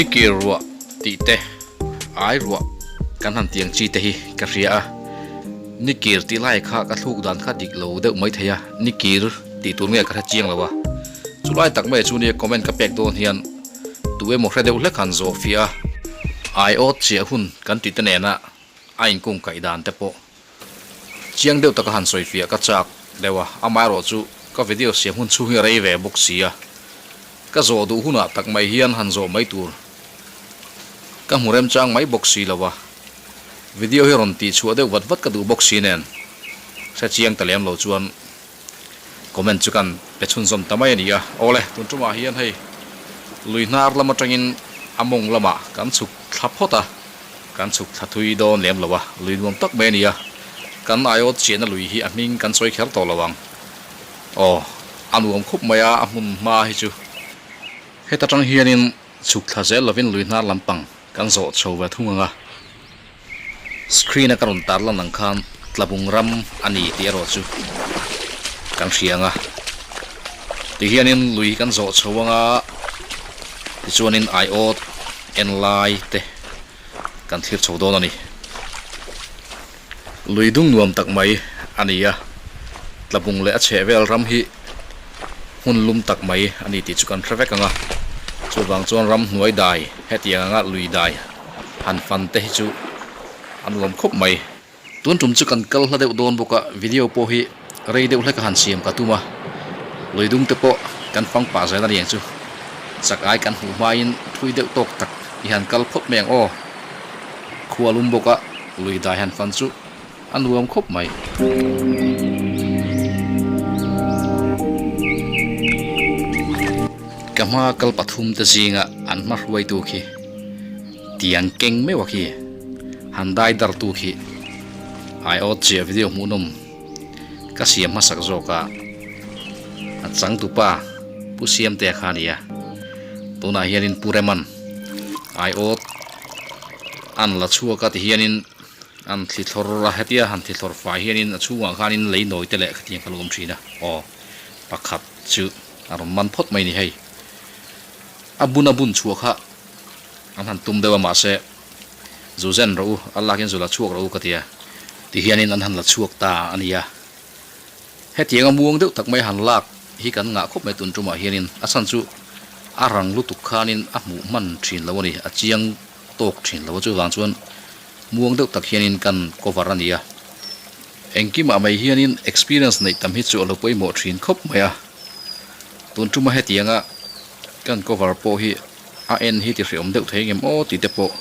Nikir ruah tih te, ai ruah kan han tiang chi te hi ka hria a. Nikir tih lai kha ka thluk dan kha dik lo deuh mai thei a, nikir tih tur nge ka hre chiang lo a. Chu lai tak mai chu nia comment ka pek dawn hian tu emaw hre deuh hlek han zawh fiah a. Ai awt chiah hun kan tih te nena a inkung kaih dan te pawh Chiang deuh taka han sawi fiah ka chak deuh a, amaherawh chu ka video siam hun chhung hi a rei ve bawk si a, ka zawh duh hunah tak mai hian han zawh mai tur ka hmu remchang mai bawk si lo a, video hi rawn tih chhuah deuh vat vat ka duh bawk si nen hre chiang ta lem lo chuan comment chu kan pe chhunzawm ta mai a ni a. Awle, tun tumah hian hei lui hnar lam atangin a mawng lamah kan chhuk thla phawt a. Kan chhuk thla thui dawn lem lo a, lui nuam tak mai a ni a, kan aiawt chiahna lui hi a hming kan sawi kher tawh lo ang. Aw, a nuam khup mai a, a hmun hma hi chu. Heta tang hianin chhuk thla zel lovin lui hnar lampang kan zawh chho ve thung ang a. Screen a ka rawn tar lan ang khan Tlabung ram a ni tih erawh chu kan hria ang a. Tihianin lui kan zawh chho ang a, tichuanin aiawt en lai te kan thlir chho dawn a ni. Lui dung nuam tak mai a ni a, Tlabung leh a chheh vel ram hi hmun lum tak mai a ni tih chu kan hre vek ang a, chuvang chuan ram hnuai dai hetiang anga lui dai han fan te hi chu a nuam khawp mai. Tun tum chu kan kal hla deuh dawn bawk a, video pawh hi rei deuh hlek a han siam ka tum a, lui dung te pawh kan fang pah zel a ni ang chu. Chak ai kan hmuh hmain thui deuh tawk tak i han kal phawt mai ang aw. Khua lum bawk a, lui dai han fan chu a nuam khawp mai. Ka hma kal pathum te zinga an hma hruaitu khi tiang keng meuh a khi. Han dai dar tu khi ai awt chiah video hmuhnawm ka siam hmasak zawk a, a changtupa Pu Siamtea kha a ni a, tunah hianin Pu Reman ai awt an la chhuak a tihianin an thli thlawr a, hetia han thli thlawr fai hianin a chhungah khanin lei nawi te leh khatiang kha lo awm thin a, aw pakhat chu a rawn man phawt mai a ni hei, a bun a bun chhuah kha an han tum deuh a mahse. Zu zen rawh u, a lakin zu la chhuak rawh u ka ti a. Tihianin an han la chhuak ta a nia. Hetianga muang deuh tak mai han lak hi kan ngah khawp mai tun tumah hianin a chhan chu a rang lutuk khanin a hmuh hman thin lo a ni, a chiang tawk thin lo a chuvang chuan muang deuh tak hianin kan cover a nia. Engkimah mai hianin experience neih tam hi chu a lo pawimawh thin khawp mai a. Tun tuma hetianga kan cover pawh hi. A en hi ti hreawm deuh thei ngem aw tih te pawh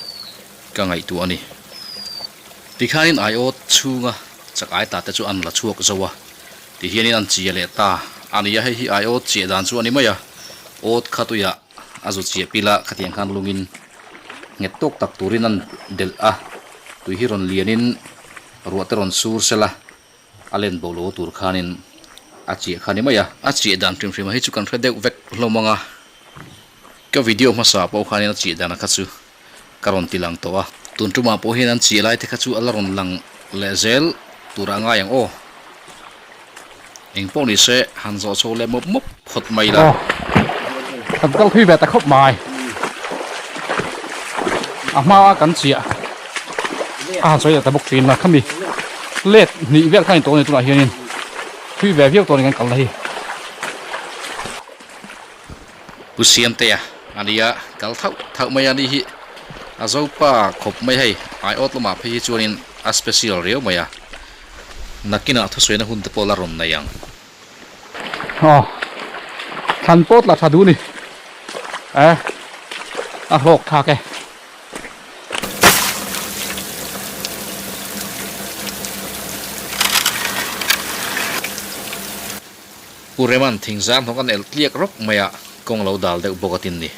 ka ngaihtuah a ni. Tikhanin aiawt chhunga chak ai ta te chu an la chhuak zo a, tihianin an chia leh ta a ni a, hei hi aiawt chiah dan chu a ni mai a, awt kha tuiah a zu chiah pil a, khatiang khan lungin nghet tawk tak turin an delh a, tui hi rawn lianin ruah te rawn sur sela A len bo lo tur khanin a chiah kha ni mai a. A chiah dan hrim hrim a hi chu kan hre deuh vek hlawm ang a. Ka video hmasa pawh khanin a chiah dan kha chu ka rawn ti lang tawh a. Tun tumah pawh hian an chiah lai te kha chu a la rawn lang leh zel turah a ngai ang aw. Eng pawh ni se han zawh chho leh mawp mawp phawt mai la. Aw, kan kal thui ve ta khawp mai. A hma a kan chiah. A han sawi leh ta bawk thin a khami let hnih vel khan in tawh a ni tunah hianin thui ve viau tawh a ni kan kalna hi. Pu Siamtea a nia kal thauh thauh mai a ni hi a zopa khawp mai hei aiawt lamah phei hi chuanin a special riau mai a nakinah thusawina hun te pawh la rawn nei ang. Aw thlan pawt la tha duh ni eh a hlawk thlak e. Pu Reman thingzam hnawk an elh tliak rawk mai a, kawng lo dal deuh bawk a tin ni.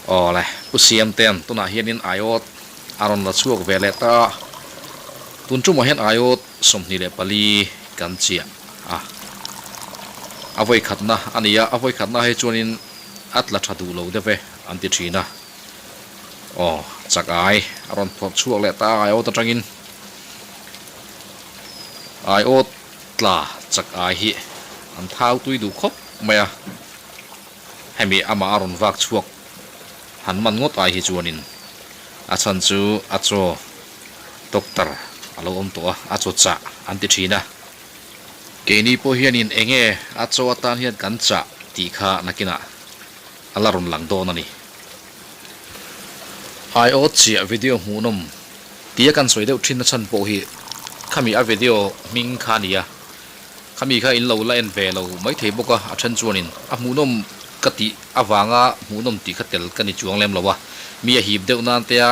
Aw le, Pu Siamtean tunah hianin aiawt a rawn la chhuak ve leh ta a, tun tumah hian aiawt 24 kan chiah a, a vawikhatna a ni a, a vawikhatna hi chuanin a tla tha duh lo deuh e an ti thin a. Aw, chak ai a rawn phawrh chhuak leh ta a aiawt atangin aiawt tla chak ai hi an thau tui duh khawp mai a, hemi amah a rawn vak chhuak. Han man ngawt ai hi chuanin a chhan chu a chaw doctor a lo awm tawh a, a chaw chah an ti thin a. Keini pawh hianin eng nge a chaw atan hian kan chah tih kha nakinah a la rawn lang dawn a ni. Aiawt chiah video hmuhnawm tia kan sawi deuh thin na chhan pawh hi khami a video hming kha a ni a, khami kha in lo la en ve lo maithei bawk a, a then chuanin a hmuhnawm ka tih avanga hmuhnawm tih kha tel ka ni chuang lem lo a, mi a hip deuh nan tea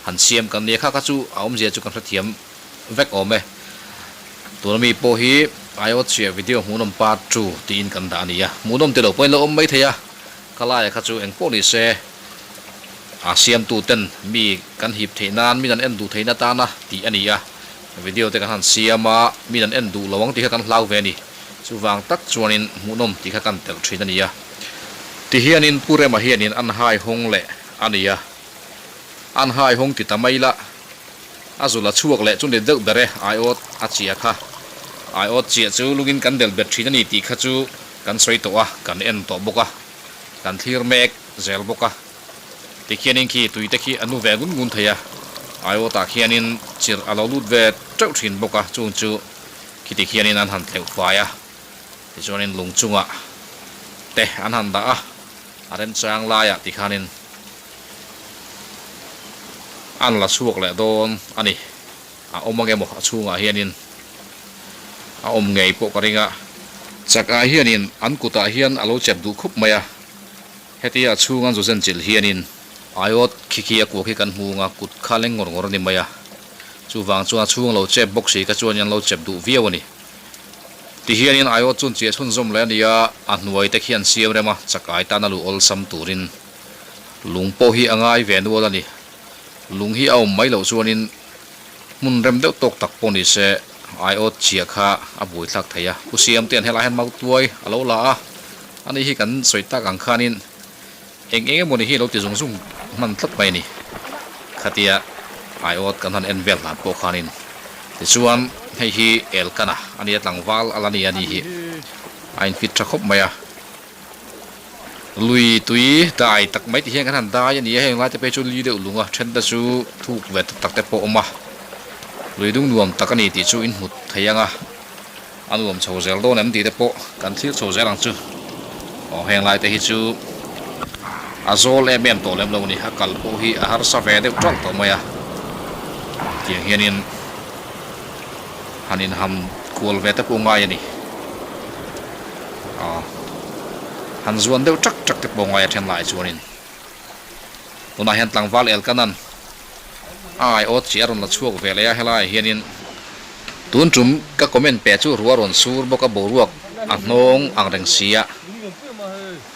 han siam kan nia kha kha chu a awmzia chu kan hrethiam vek awm e. Tuna mi pawh hi aiawt chiah video hmuhnawm part 2 tiin kan dah a ni a, hmuhnawm ti lo pawhin lo awm maithei a. Ka laia kha chu eng pawh ni se, a siamtu ten mi kan hip theih nan, min an en duh theihna tana tih a ni a, video te kan han siam a, min an en duh lo ang tih kha kan hlau ve a ni. Chuvang tak chuanin hmuhnawm tih kha kan telh thin a ni a. Tihianin Pu Rema hianin an hai hawng leh a ni a, an hai hawng ti ta mai la, a zul a chhuak leh chu ni deuh ber e, aiawt a chiah kha. Aiawt chiah chu lungin kan delh bet thin a ni tih kha chu Kan sawi tawh a, kan en tawh bawk a, kan thlir mek zel bawk a. Tikhianin khi tui te khi a nu ve ngun ngun thei a, aiawtah khianin chirh a lo lut ve teuh thin bawk a, chung chu khiti khianin an han tleuh fai a, tichuanin lung chungah te an han dah a, a remchang laiah tikhanin an la chhuak leh dawn a ni. A awm ang emaw a chhungah hianin a awm ngei pawh ka ring a. Chakah hianin an kutah hian a lo chep duh khup mai a, hetia a chhung an zu zen chilh hianin aiawt khi khi a kua khi kan hmu ang a, kut kha leng ngawr ngawr a ni mai a, chuvang chuan a chhung a lo chep bawk si kha chuan an lo chep duh viau a ni. Tihianin aiawt chuan chiah chhunzawm leh a ni a, a hnuai te khi an siam rem a, chakai tan a luh awlsam turin lung pawh hi a ngai ve nual a ni. Lung hi a awm mai loh chuanin hmun rem deuh tawk tak pawh ni se aiawt chhia kha a buaithlak thei a. Pu Siam te an helai hian mautuai a lo la a, ani hi kan sawi tak ang khanin eng eng emawni hi a lo ti zung zung hman tlat mai a ni. Khatia aiawt kan han en vel hlan pawh khanin tichuan hei hi Elkana a nia tlangval a la ni a ni hi a infit tha khawp mai a. Lui tui dai tak mai ti hian kan han dai a ni a, heng lai te phei chu li deuh lung a, then te chu thuk ve tak tak te pawh a awm a, lui dung nuam tak a ni tih chu in hmu thei ang a, a nuam chho zel dawn em tih te pawh kan thlir chho zel ang chu, aw heng lai te hi chu a zawl em em tawh lem lo a ni, a kal pawh hi a harsa ve deuh teuh tawh mai a, tiang hianin han inham kual ve te pawh ngai a ni. Aw han zuan deuh tak tak te pawh ngai a then lai chuanin tunah hian tlangval Elkanan a aiawt chi a rawn la chhuak ve leh a helaiah hianin tun tum ka comment pe chu ruah rawn sur bawk a boruak a hnawng ang reng si a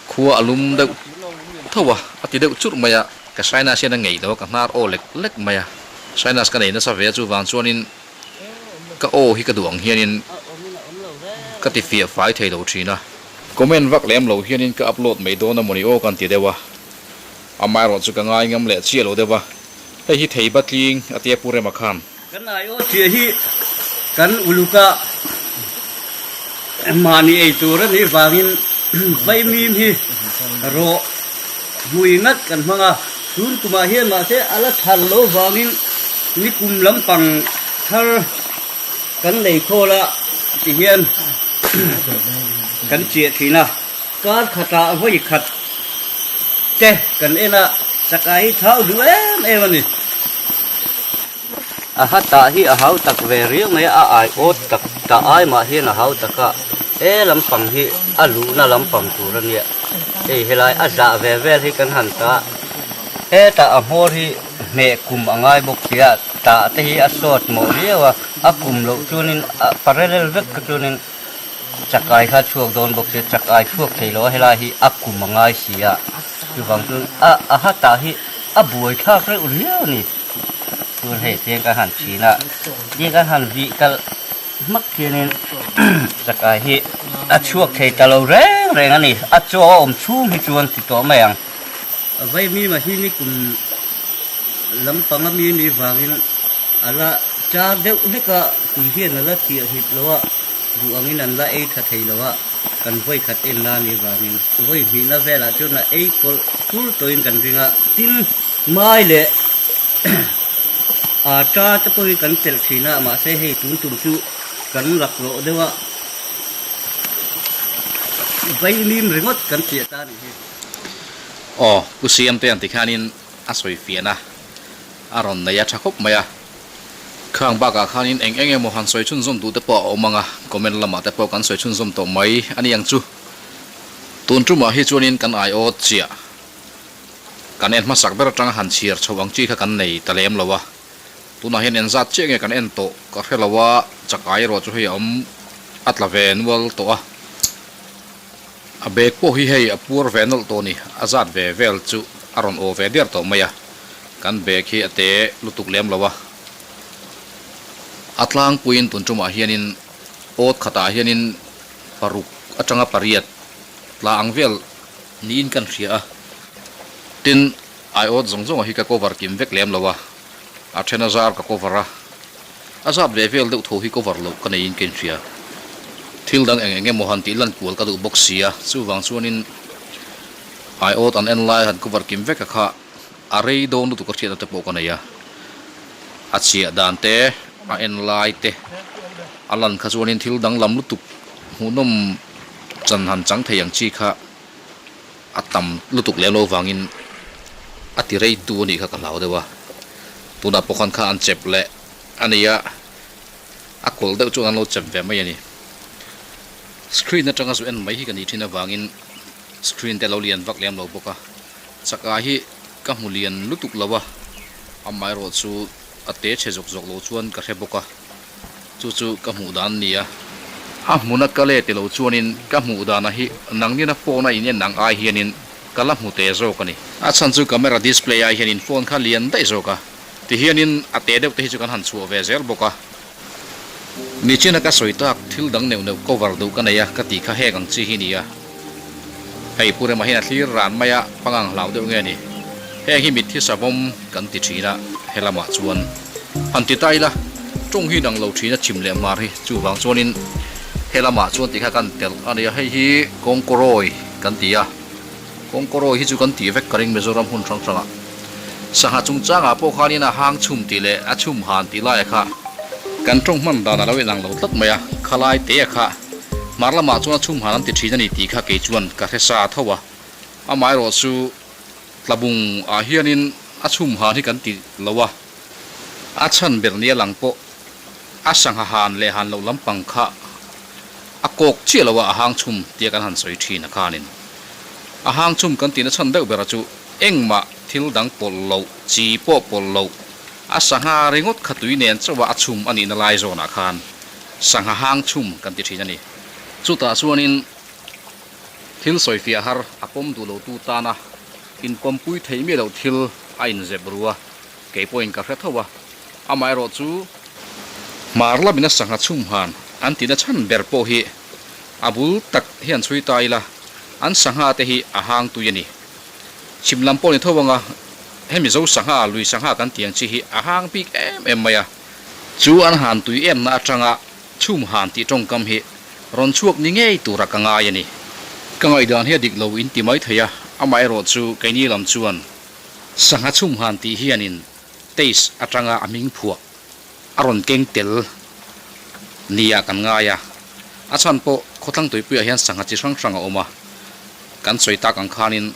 khua a lum deuh tho a a ti deuh churh mai a ka sinus hian a ngei lo a ka hnar aw lek lek mai a sinus ka nei nasa ve a chuvang chuanin Ka aw hi ka duh ang hianin ka ti fiah fai thei lo thin a. Comment vak lem lo hianin ka upload mai dawn a mawni aw kan ti deuh a. Amaherawh chu ka ngai ngam leh chiah lo deuh a. Hei hi thei batling a tia Pu Rema khan. Kan aiawh chiah hi kan uluk a, mahni ei tur a nih vangin vaimim hi rawh hmui ngat kan hmang a. Tun kumah hian mahse a la thar lo vangin ni kum lampang thar kan lei khawl a ti hian kan chiah thin a, kar khatah vawi khat te kan en a, chakai hi thau duh em em a ni. A ha tah hi a hau tak ve riau mai a, a ai awt tak tah ai mah hian a hau tak a, he lampang hi a luhna lampang tur a nia, hei helai a zah ve vel hi kan han ta, hetah a hmawr hi hmeh kum a ngai bawk si a, tah te hi a sawt mawh riau a, a kum loh chuanin a parallel vek kha chuanin chakai kha a chhuak dawn bawk si a, chakai chhuak thei lo a helai hi a kum a ngai si a, chuvang chuan a a ha tah hi a buai thlak reuh riau a ni. Tun hei tiang kan han chhin a, tiang kan han vih kalh hmak hianin chakai hi a chhuak thei ta lo reng reng a ni. A chaw a awm chhung hi chuan ti tawh mai ang. A vaimim a hi ni kum lampang a mi ni vangin a la char deuh hlek a, tui hian a la chiah hnip lo a. Duh angin an la ei tha thei lo a, kan vawi khat en la ni vangin vawi hnihna velah chuan a ei kawlh kur tawhin kan ring a. Tin, mai leh ata te pawh hi kan telh thin a, mahse hei tun tum chu kan laklawh deuh a, vaimim ringawt kan chiah ta a nih hi. Aw, Pu Siamte an ti khanin a sawi fiahna a rawn nei a tha khawp mai a. Khang bakah khanin eng eng emaw han sawi chhunzawm duh te pawh a awm ang a, comment lamah te pawh kan sawi chhunzawm tawh mai a ni ang chu. Tun tumah hi chuanin kan aiawt chiah kan en hmasak ber atanga han chhiar chho ang chi kha kan nei ta lem lo a, tunah hian en zat chiah nge kan en tawh ka hre lo a, chak ai erawh chu hei a awm a tla ve nual tawh a, a bag pawh hi hei a puar ve nawlh tawh a ni, a zat ve vel chu a rawn aw ve der tawh mai a. Kan bag hi a te lutuk lem lo a, a tlangpuiin tun tumah hianin awt khatah hianin paruk atanga pariat tla ang vel niin kan hria a. Tin, aiawt zawng zawngah hi ka cover kim vek lem lo a, a then a zar ka cover a, a zat ve vel deuh tho hi cover loh ka neiin ka inhria. Thil dang eng eng emaw han tih lan kual ka duh bawk si a, chuvang chuanin aiawt an en lai han cover kim vek a kha. A rei dawn lutuk a hriatna te pawh ka nei a, a chhiah dan te, a en lai te a lan kha chuanin thil danglam lutuk hmuhnawm chan han chang thei ang chi kha a tam lutuk lem lo vangin a ti rei tu a nih kha ka hlau deuh a, tunah pawh khan kha an chep leh a ni a, a kawlh deuh chuan an lo chep ve mai a ni. Screen atanga zu en mai hi ka nih thin avangin screen te a lo lian vak lem lo bawk a. Chaka hi ka hmu lian lutuk lo a, amaherawh chu a te chhe zawk zawk lo chuan ka hre bawk a, chu chu ka hmuh dan a ni a. A hmuna ka le ti lo chuanin ka hmuh dana hi nangnina phone a in en ang ai hianin ka la hmu te zawk a ni. A chhan chu camera display ai hianin phone kha lian daih zawk a, tihianin a te deuh te hi chu kan han chhuah ve zel bawk a. Nichina ka sawi tak thil dang neuh neuh cover duh ka nei a ka tih kha heng ang chi hi ni a. Hei Pu Rema hian a thlir ran mai a, pangang hlau deuh nge ni? Heng hi mitthi savawm kan ti thin a, he lamah chuan han ti ta ila, tawng hi dang lo thin a chim leh mar hi, chuvang chuanin he lamah chuan tih kha kan telh a nia, hei hi kawngkawrawi kan ti a, kawngkawrawi hi chu kan tih vek ka ring Mizoram hmun hrang hrangah. Sangha chungchangah pawh khanin a hang chhum tih leh a chhum han tih laia kha kan tawng hman dan a lo inang lo tlat mai a, khalai te a kha hmar lamah chuan a chhum han an ti thin a ni tih kha kei chuan ka hre sa tho a, amaherawh chu tlabung ah hianin a chhum han hi kan ti lo a, a chhan ber nia lang pawh a sangha han leh han loh lampang kha a kawk chiah lo a, a hang chhum tia kan han sawi thin a khanin a hang chhum kan tihna chhan deuh ber a chu. Engmah thil dang pawlh loh, chi pawh pawlh loh, a sangha ringawt kha tui nen chauha a chhum a nihna lai zawnah khan sangha hang chhum kan ti thin a ni. Chutah chuanin thil sawifiah har a pawm duh lotu tana inpawmpui theih miah loh thil a inzep ru a, kei pawhin ka hre tho a. Amaherawh chu hmar lamina sangha chhum han an tihna chhan ber pawh hi a bul tak hian chhui ta ila, an sangha te hi a hang tui a ni. Chhim lam pawh ni tho anga hemi zo sangha, lui sangha kan tih ang chi hi a hang bik em em mai a. Chu an han tui emna atanga chhum han tih tawngkam hi rawn chhuak ni ngei tura ka ngai a ni. Ka ngaihdan hi a dik lo in ti mai thei a, amaherawh chu keini lam chuan sangha chhum han tih hianin taste atanga a hming phuah a rawn keng tel nia kan ngai a. A chhan pawh khawthlang tuipuiah hian sangha chi hrang hrang a awm a. Kan sawi tak ang khanin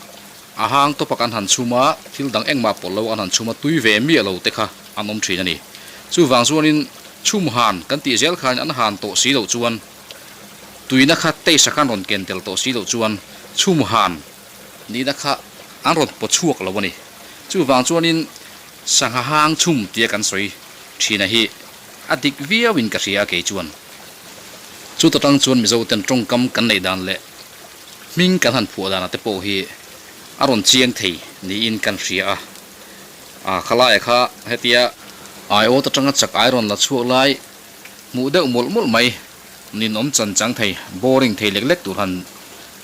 a hang tawpa kan han chhum a, thil dang engmah pawlh lo an han chhum a, tui ve miah lo te kha an awm thin a ni. Chuvang chuanin chhum han kan tih zel khanin an han tawh si loh chuan tuina kha taste a khan rawn ken tel tawh si loh chuan chhum han nihna kha an rawn paw chhuak lo a ni. Chuvang chuanin sangha hang chhum tia kan sawi thina hi a dik viauin ka hria a kei chuan. Chuta tang chuan Mizoten tawngkam kan neih dan leh hming kan han phuah danah te pawh hi a rawn chiang thei niin kan hria a. A khalaia kha hetia aiawt atanga chak ai rawn la chhuak lai hmuh deuh mawlh mawlh mai ninawm chan chang thei, boring thei lek lek tur han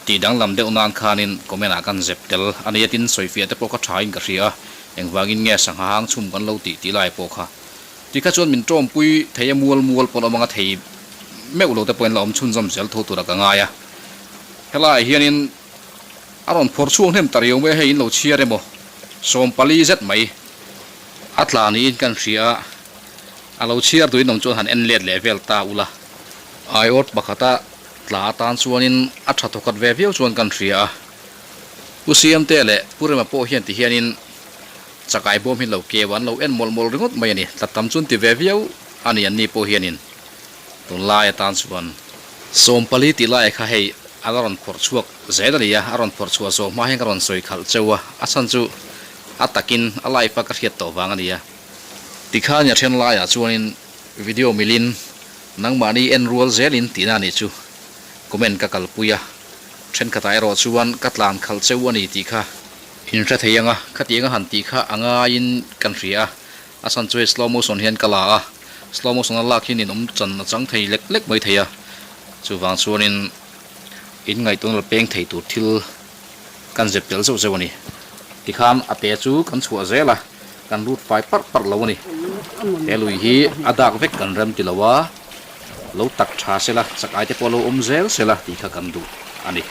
tih danglam deuh nan khanin comment ah kan zep tel a nia tin sawifiah te pawh kha tha in ka hria a, engvangin nge sangha hang chhum kan lo tih tih lai pawh kha tikha chuan min tawmpui thei a mual mual pawn awm anga thei. meuh lo te pawhin la awm chhunzawm zel tho tura ka ngai a. Helaiah hianin a rawn phawrh chhuak hnem ta riau mai a, hei in lo chhiar emaw 40 zet mai a tla niin kan hria a, a lo chhiar duhin awm chuan han en let leh vel ta ula. Aiawt pakhata tla atan chuanin a tha thawkhat ve viau chuan kan hria a, Pu Siamte leh Pu Rema pawh hian ti hianin chakai bawm hi lo keu an lo en mawlh mawlh ringawt mai a ni. Tla tam chuan ti ve viau a ni anni pawh hianin tunlai atan chuan. 40 tih lai kha hei a la rawn phawrh chhuak zel a ni a, a rawn phawrh chhuah zawh hma hian ka rawn sawi khalh cheu a, a chhan chu a takin a live a ka hriat tawh vang a ni a. Tikhan a then laiah chuanin video milin nangmahni en rual zelin tihna a nih chu comment ka kalpui a, thenkhatah erawh chuan ka tlan khalh cheu a ni tih kha in hre thei ang a, khatiang a han tih kha a ngaiin kan hria a, a chhan chu hei slow motion hian ka la a, slow motion a lak hian in awm chan a chang thei lek lek mai thei a, chuvang chuanin in ngaihtuahna la peng thei tur thil kan zep tel zeuh zeuh a ni. Tikhan a te chu kan chhuah zel a, kan lut fai parh parh lo a ni. He lui hi a dak vek kan rem ti lo a, lo tak tha sela, chak ai te pawh lo awm zel sela tih kha kan duh a ni.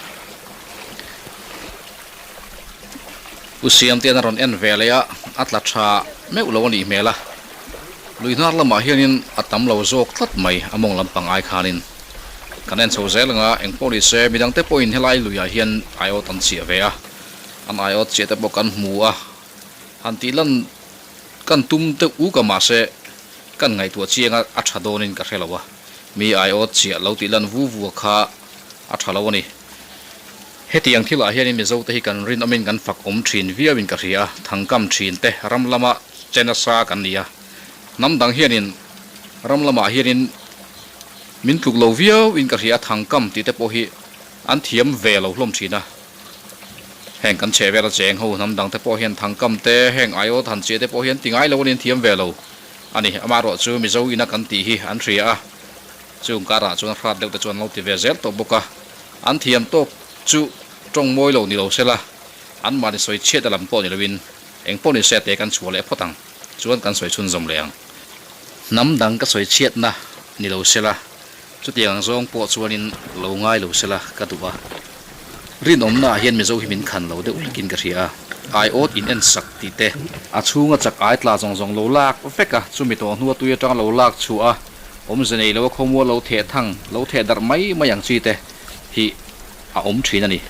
Pu Siamtean a rawn en ve leh a, a tla tha meuh lo a nih hmel a. Lui hnar lamah hianin a tam lo zawk tlat mai a mawng lampang ai khanin. Kan en chho zel anga engpawh ni se midangte pawhin helai luiah hian aiawt an chiah ve a, an aiawt chiah te pawh kan hmu a, han tih lan kan tum deuh uk a mahse kan ngaihtuah chiang a a tha dawnin ka hre lo a, mi aiawt chiah lo tih lan vu vu a kha a tha lo a ni. Hetiang thilah hianin Mizote hi kan rinawmin kan fak awm thin viauin ka hria a, thangkam thin te ram lama che nasa kan ni a, hnam dang hianin ram lamah hianin min tluk lo viauin ka hria a, thangkam tih te pawh hi an thiam ve lo hlawm thin a, heng kan chheh vela cheng ho hnam dang te pawh hian thangkam te heng aiawt han chiah te pawh hi an ti ngai lo a ni, an thiam ve lo a ni, amaherawh chu Mizo ina kan tih hi an hria a. Chung karah chuan hrat deuh te chuan an lo ti ve zel tawh bawk a, an thiam tawk chu tawng mawi lo ni lo se la, an mahni sawi chhiat a lam pawh ni loin eng pawh ni se te kan chhuah leh phawt ang chuan kan sawi chhunzawm leh ang. Hnam dang ka sawi chhiatna ni lo se la, chutiang ang zawng pawh chuanin lo ngai lo se la ka duh a. Rinawmna ah hian Mizo hi min khan lo deuh hlekin ka hria a, aiawt in en sak tih te, a chhunga chak ai tla zawng zawng lo lak vek a, chumi tawh hnua tui atanga lo lak chhuah a, Awmze nei lo a khawmual lo theh thang, lo theh darh mai mai ang chi te hi a awm thin a ni.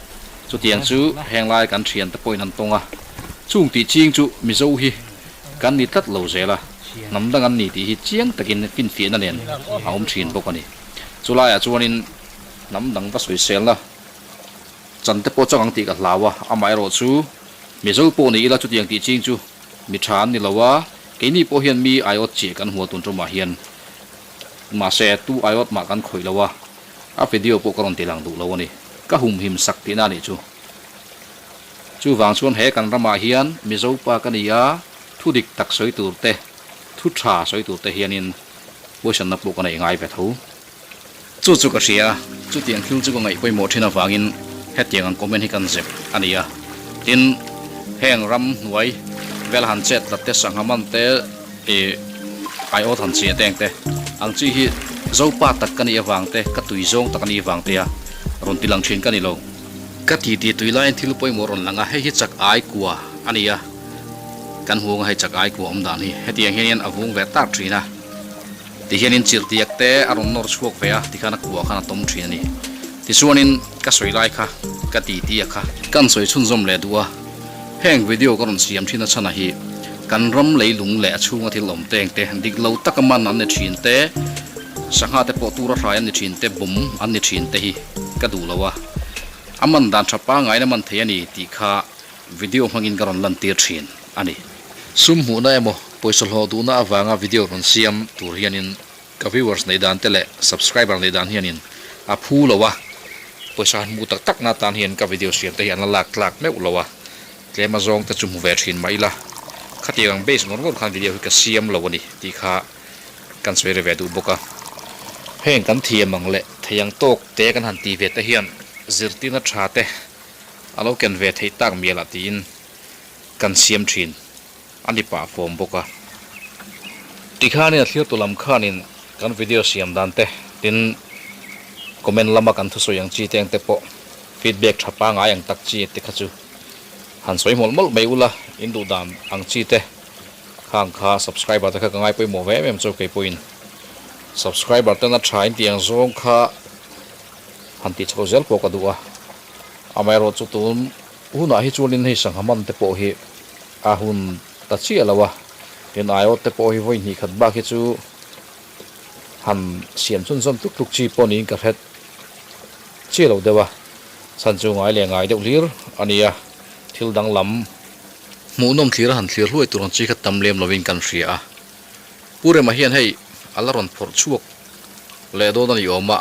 Chutiang chu heng lai kan thiante pawhin an tawng a, chung tih ching chu Mizo hi kan ni tlat lo zel a, hnam dang an ni tih hi chiang takin finfiahna nen a awm thin bawk a ni. Chulaiah chuanin hnam dang va sawiselna chan te pawh chang ang tih ka hlau a, amaherawh chu Mizo pawh ni ila chutiang tih ching chu mi tha an ni lo a, Keini pawh hian mi aiawt chiah kan hmuh tun tumah hian mahse tu aiawt mah kan khawih lo a, a video pawh ka rawn ti lang duh lo a ni. Ka humhim sak tihna a nih chu. Chuvang chuan he kan ramah hian Mizo pa ka ni a, thu dik tak sawi tur te, thu tha sawi tur te hianin huaisanna pawh ka nei ngai ve tho. Chu chu ka hria, chutiang thil chu ka ngaih pawimawh thin avangin hetiang ang comment hi kan zep a ni a. Tin, heng ram hnuai vel han chet tlat te, sangha man te, ih aiawt han chiah te ang te ang chi hi Zopa tak ka nih avang te, ka tui zawng tak a nih avang te a rawn ti lang thin ka ni lo. Ka ti ti tui laiin thil pawimawh rawn lang a, hei hi chak ai kua a ni a, kan huang a hei chak ai kua awm dan hi hetiang hian a vung ve tak thin a. Tihianin chirhtiak te a rawn nawr chhuak ve a, tikhan a kuah khan a tawm thin a ni. Tichuanin ka sawi lai kha ka ti ti a kha. Kan sawi chhunzawm leh duh a, heng video ka rawn siam thin a chhan a hi kan ram leilung leh a chhunga thil awm teng te, dik lo taka man an ni thin te, sangha te pawh tura hrai an ni thin te, bum an ni thin te hi ka duh lo a, a man dan tha pangngain a man thei a ni tih kha Video hmangin ka rawn lantir thin a ni. Sum hmuhna emaw pawisa hlawh duhna avanga video rawn siam tur hianin ka viewers neih dan te leh subscriber neih dan hianin a phu lo a, pawisa han hmuh tak tak na tan hian ka video siam te hi an la lak tlak meuh lo a, tlem a zawng te chu hmu ve thin mah ila khatiang ang base ngawr ngawr khan video hi ka siam lo a ni tih kha kan sawi re ve duh bawk a. Heng kan thiam ang leh thei ang tawk te kan han ti ve te hian zirtirna tha te A lo ken ve theih tak mial ah tiin kan siam thin a ni pah fawm bawk a. Tikhanin a thlir tu lam khanin kan video siam dan te tin. Comment lama kan thusawi ang chi te ang te pawh feedback tha pangai ang tak chi te kha chu han sawi mawlh mawlh mai ula, in duh dan ang chi te khang kha subscriber te kha ka ngai pawimawh ve em em chu kei pawhin subscriber ten a tha in tih ang zawng kha han tih chho zel pawh ka duh a, amaherawh chu tun hunah hi chuanin hei sangha man te pawh hi a hun ta chiah lo a, tin aiawt te pawh hi vawi hnih khat bak hi chu han siam chhunzawm tluk tluk chi pawh niin ka hret chiah lo deuh a, chhan chu ngai leh ngai deuh hlir a ni a, thil danglam hmuhnawm thlir a han thlir hluai tur ang chi kha tam lem lovin kan hria a, Pu Rema hian hei a la rawn phawrh chhuak leh dawn a ni awm a,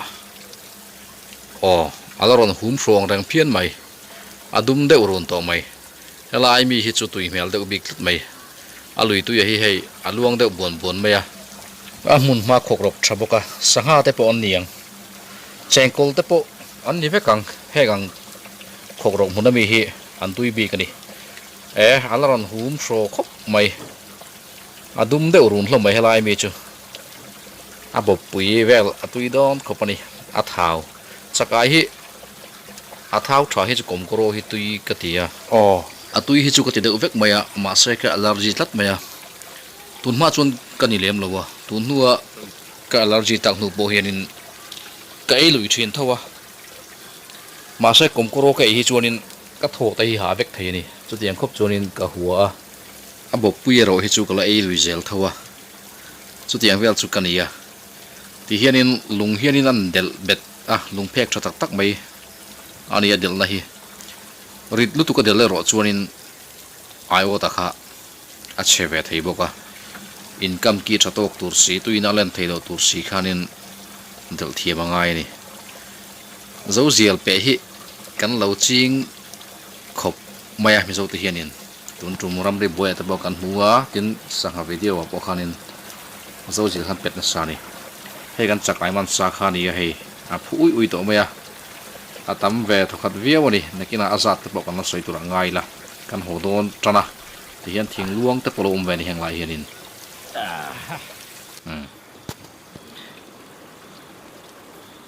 aw a la rawn hum hruang reng phian mai, a dum deuh run tawh mai, helai mi hi chu tui hmel deuh bik tlat mai. A lui tuia hi hei a luang deuh buan buan mai a. A hmun hma khawk rawk tha bawk a, sangha te pawh an ni ang. Chengkawl te pawh an ni vek ang, heng ang khawk rawk hmun ami hi an tui bik a ni. E, a la rawn hum hraw khawp mai. A dum deuh run hlawm mai helai mi chu. A bawppui vel a tui dawn khawp a ni, a thau. Chakai hi A thau tha hi chu kawmkawraw hi tui ka ti a. Aw. A tui hi chu ka ti deuh vek mai a, mahse ka allergy tlat mai a. Tun hma chuan ka ni lem lo a, tun hnua ka allergy tak hnu pawh hianin ka ei lui thin tho a. Mahse kawmkawraw ka ei hi chuanin ka thaw te hi ha vek thei a ni. Chutiang khawp chuanin ka hua a. A bawppui erawh hi chu ka la ei lui zel tho a, chutiang vel chu ka ni a. Ti hianin lung hianin an delh bet a, lung phek tha tak tak mai a ni a delhna hi. Rit lutuk a delh erawh chuanin aiawta kha a chhe ve thei bawk a, income ki tha tawk tur si, tuina a len thei loh tur si khanin delh thiam a ngai a ni. Zozial peh hi kan lo ching khawp mai a Mizote hianin. Tun tum ramri buaiah te pawh kan hmu a, tin sangha video ah pawh khanin Zozil khan pet nasa a ni. Hei kan chakai man sa kha a ni a hei, a phu ui ui tawh mai a, a tam ve thawkhat viau a ni. Nakinah a zat te pawh kan la sawi tur a ngai la, kan haw dawn tan a, tihian thing luang te pawh lo awm ve a ni heng lai hianin.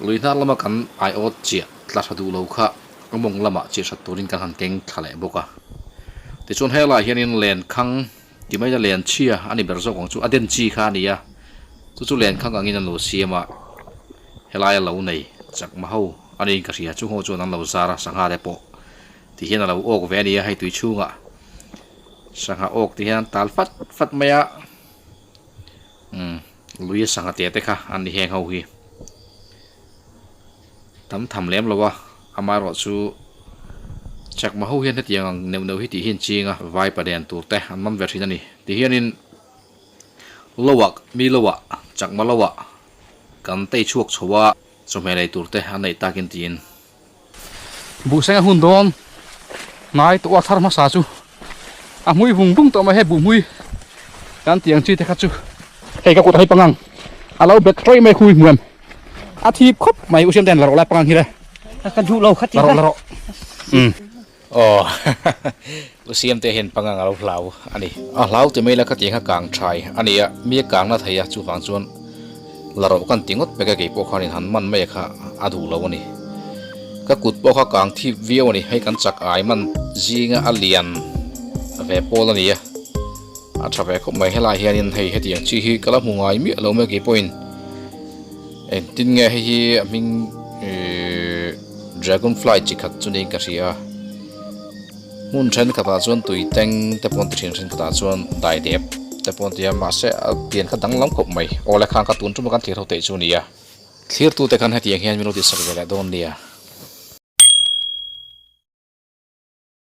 Lui hnar lama kan aiawt chiah tla tha duh lo kha a mawng lamah chiah hrat turin kan han keng thla leh bawk a. Tichuan helaiah hianin lenkhang ti mai na len chhia a ni ber zawk ang chu a den chi kha a ni a, chu chu lenkhang angin an lo siam a, helaia lo nei chakma ho a niin ka hria, chung ho chuan an lo zar a, sangha te pawh ti hian a lo awk ve a ni a, hei tui chhungah sangha awk ti hian an tal fat fat mai a. Umm lui a sangha te te kha an ni heng ho hi tam tham lem lo a amaherawh chu chakma ho hian hetiang ang neuh neuh hi tih hi an ching a vai palian tur te an man ve thin a ni ti hianin lo ah mi lo ah chakma lo ah kan tei chhuak chho a chawhmeh lei tur te an neih takin tiin. Buhseng a hun dawn ngai tawh a thar hmasa chu a hmui vung vung tawh mai hei buhmui kan tih ang chi te kha chu hei ka kut ah hei pangang a lo bet tawih mai khui hmuam a thip khawp mai u siam ten la rawh lai pangang hi le ka duh lo kha ti la rawh la rawh um aw u siam te hian pangang a lo hlau a ni a hlau ti mai la kha tiang kha kang thai a ni a mi a kang na thei a chuvang chuan La rawh kan ti ngawt pek a kei pawh khanin han man mai kha a duh lo a ni. Ka kut pawh kha kang thip viau a ni, hei kan chak ai man zinga a lian ve pawl a ni a, a tha ve khawp mai. Helai hianin hei hetiang chi hi ka la hmu ngai miah lo mai kei pawhin engtin nge hei hi a hming ihh dragon fly chi khat chu niin ka hria a. Hmun thenkhatah chuan tui teng te pawh an ti thin thenkhatah chuan dai dep te pawh an ti a mahse a pian kha danglam khawp mai awle khan kha tun tuma kan thlir ho theih chu a ni a thlir tute khan hetiang hian min lo tihsak ve leh dawn nia.